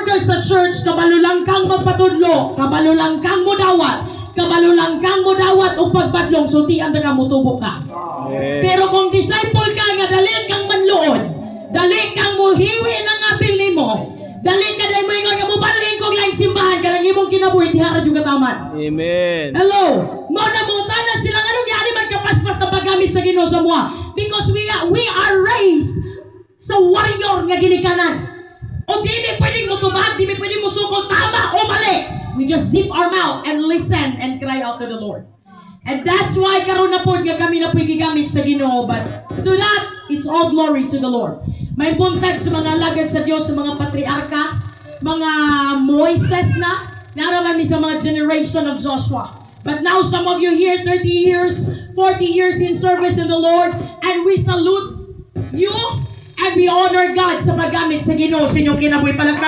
worker sa church, kabalo lang kang magpatudlo, kabalo lang kang mudawat, kabalo lang kang mudawat o pagpadlong, sultian ta ka, mutubo ka. Amen. Pero kung disciple ka nga dali kang manluod, dali kang muhiwi ng apil nimo, dali ka dahil mo ingon nga mubalhin kog laing simbahan kanang imong kinabuhi diha ra jud kataman. Amen. Hello. Mao na mangutana sila nganong yaani man kapaspas sa paggamit sa Ginoo sa mua because we are raised sa warrior nga ginikanan. O di mi pwedeng mutubag, di mi pwedeng musukol tama o mali. We just zip our mouth and listen and cry out to the Lord. And that's why karon na pod nga kami na po'y gigamit sa Ginoo. But to that, it's all glory to the Lord. May buntag sa mga alagad sa Dios, sa mga patriarka, mga Moises na, naraman mi sa mga generation of Joshua. But now some of you here, 30 years, 40 years in service in the Lord, and we salute you and we honor God sa paggamit sa Ginoo sa inyong kinabuhi. Palakpakan.